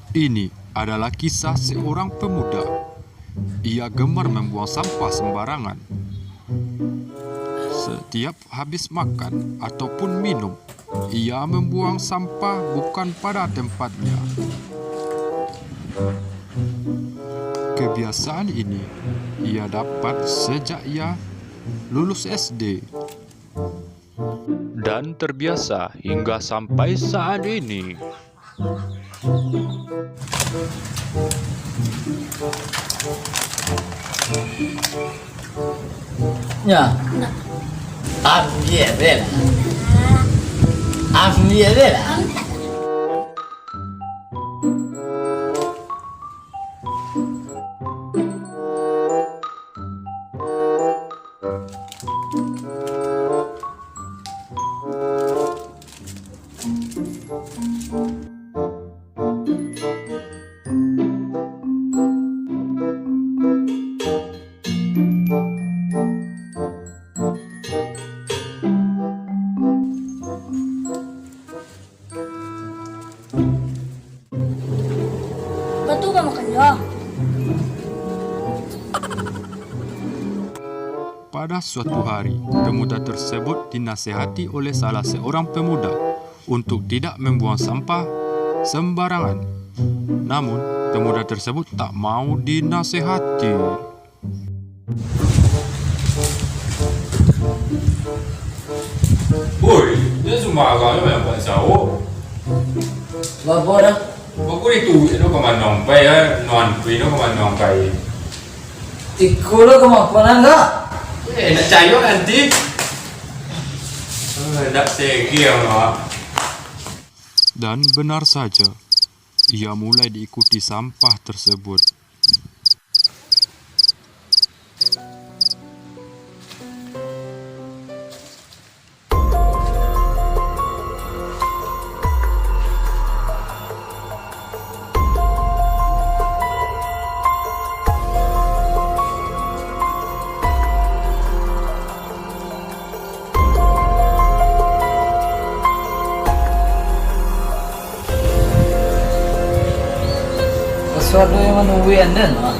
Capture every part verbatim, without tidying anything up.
Ini adalah kisah seorang pemuda. Ia gemar membuang sampah sembarangan. Setiap habis makan ataupun minum, ia membuang sampah bukan pada tempatnya. Kebiasaan ini ia dapat sejak ia lulus S D. Dan terbiasa hingga sampai saat ini. Nya. Ambiak je lah. Ambiak je lah. Batu bamakan jo. Pada suatu hari, pemuda tersebut dinasehati oleh salah seorang pemuda untuk tidak membuang sampah sembarangan. Namun, pemuda tersebut tak mau dinasehati. Oi, jan sumbarang nyo manyampaian sawo. Baa dah? Baa di tu, ino ka mano ang pai, yo? Nan tu, ino ka mano ang pai? Iko lo ka mano, Kak? Eh, nak cayo nanti. Eh, nak segiang, Mak. Dan benar saja, ia mulai diikuti sampah tersebut. Suara yang menunggu yang den, ah.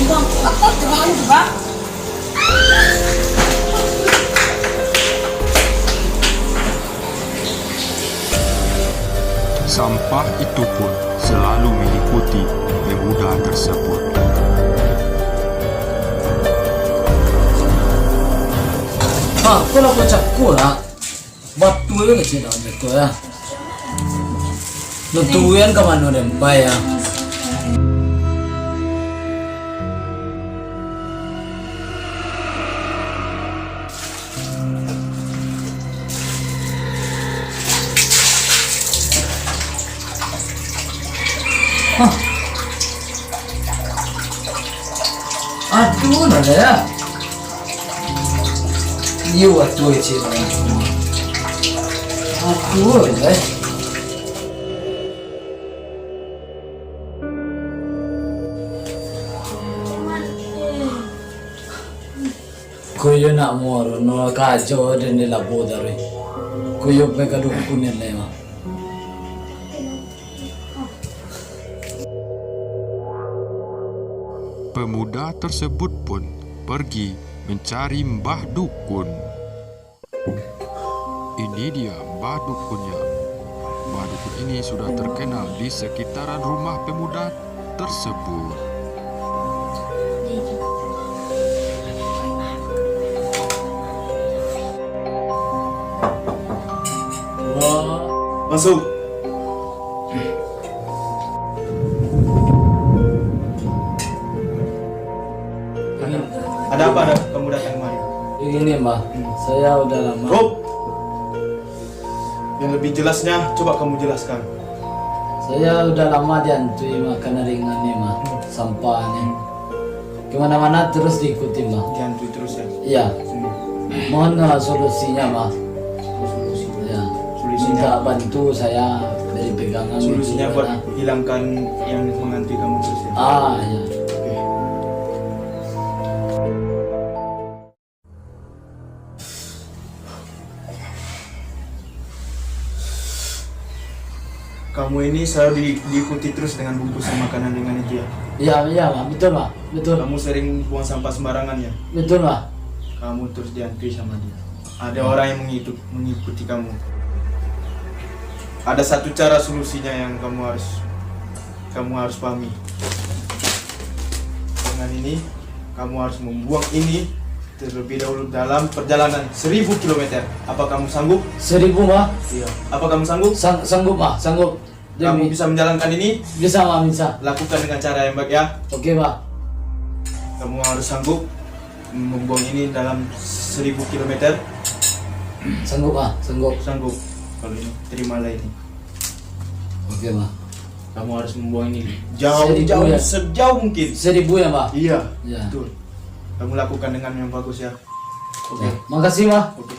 Bang, apa tuh, Bang? Sampah itu pun selalu mengikuti pemuda tersebut. Ah, kau lah kau cakul, ah. Batua kecek nak cakul, ah. Nutuian ka mano den pai, ah. Hah. Aduh, lah, lah, ya. Iyo, aduh, cik. Aduh, lah, eh. Ko iyo nak muaro no kajo den di labu tadi. Ko iyo pai ka dukun den lai mah. Pemuda tersebut pun pergi mencari Mbah Dukun. Ini dia Mbah Dukunnya. Mbah Dukun ini sudah terkenal di sekitaran rumah pemuda tersebut. Masuk. Ada, ada apa ada kamu datang kemari? Ini, Mbah. Hmm. Saya udah lama. Rob! Yang lebih jelasnya, coba kamu jelaskan. Saya udah lama dihantui mah, kana ringan ni mah, hmm, sampah ni. Hmm. Kemana-mana terus diikuti mah. Dihantui terus, ya? Iya. Hmm. Mohon, uh, solusinya mah. Solusinya. Iya. Solusinya. Minta bantu saya dari pegangan. Solusinya itu buat gimana? Hilangkan yang menghantui kamu terus, ya? Ah, iya. Oke. Ini selalu di-, diikuti terus dengan bungkusan makanan ringan itu, ya? Iya, iya, Pak. Betul, Pak. Betul. Kamu sering buang sampah sembarangan, ya? Betul, Pak. Kamu terus dihantui sama dia. Ada orang yang mengitu-, mengikuti kamu. Ada satu cara solusinya yang kamu harus, kamu harus pahami. Dengan ini, kamu harus membuang ini terlebih dahulu dalam perjalanan seribu kilometer. Apa kamu sanggup? Seribu, Pak? Iya. Apa kamu sanggup? Sang-, sanggup, Pak. Sanggup. Kamu bisa menjalankan ini? Bisa, Pak, bisa. Lakukan dengan cara yang baik, ya. Oke, Pak. Kamu harus sanggup membuang ini dalam seribu kilometer. Sanggup, Pak, sanggup. Sanggup. Kalau ini, terimalah ini. Oke, Pak. Kamu harus membuang ini jauh, seribu, jauh, ya? Sejauh mungkin. Seribu, ya, Pak? Iya, iya, betul. Kamu lakukan dengan yang bagus, ya. Oke. Ya, makasih, Pak. Oke.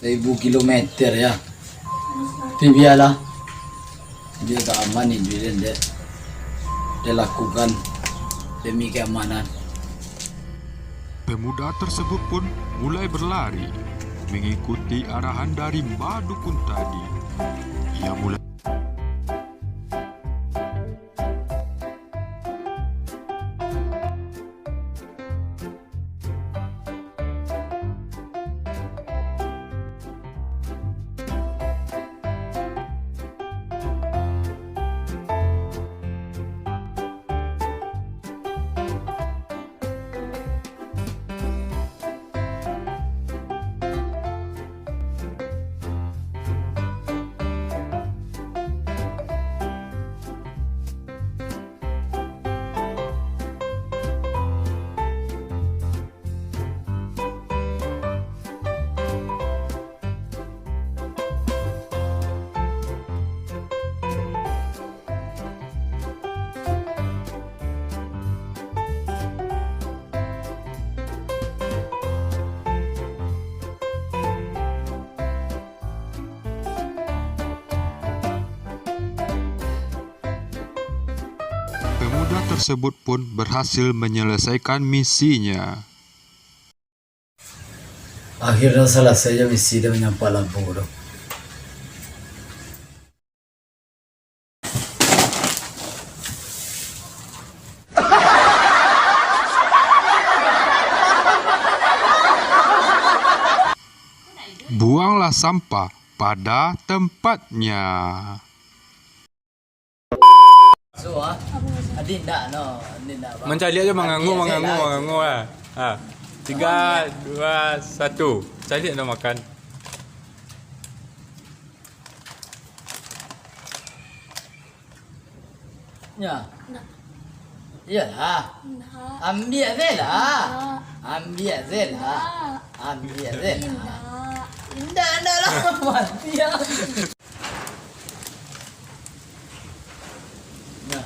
Seribu kilometer, ya. Tapi bialah. Dia agak aman ni, duit dia, dia lakukan demi keamanan. Pemuda tersebut pun mulai berlari, mengikuti arahan dari Mbah Dukun tadi. Ia mulai Pemuda tersebut pun berhasil menyelesaikan misinya. Akhirnyo salasai jo misi den manyampak labu tu. Buanglah sampah pada tempatnya. So, ah. Adi ndak, no. Adi ndak, Bang. Mancaliak je, mangangu, Adi mangangu, aja lah. Mangangu lah. Ha. Tiga, dua, satu. Caliak dah makan. Ya. Ndak. Iyalah. Ndak. Ambiak se lah. Ndak. Ambiak se lah. Ndak. Ambiak se lah. Ndak. Ndak, ndak lah. Mati aku. Nah.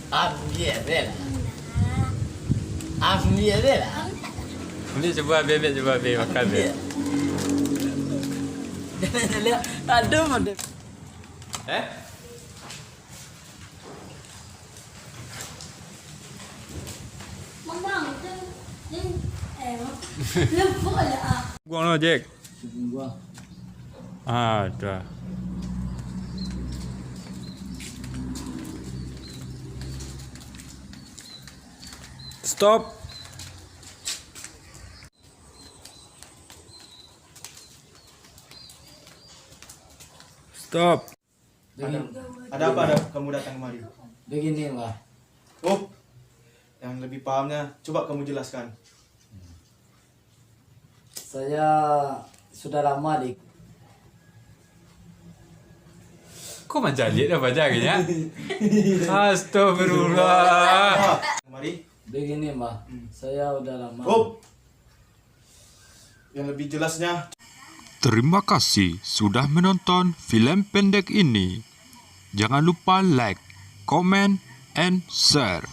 Ambiak se lah. Ambiak se lah. Ambiak, cubo ambiak, ambiak, cubo ambiak, makan ambiak. Jangan lihat. Aduh, aduh. Eh? Mamang, tu, ni, eh, lembut lah, ah. Guang lo, Jack. Guang. Ah, dah. Stop. Stop. Ada, ada apa ada kamu datang kemari? Begini, Mbah. Oh, yang lebih pahamnya, coba kamu jelaskan. Saya sudah lama di Kok mancaliak dah paja akhirnya? Astagfirullah. Kemari. Begini, Mbah. Hmm. Saya udah lama. Oh. Yang lebih jelasnya. Terima kasih sudah menonton film pendek ini. Jangan lupa like, comment, and share.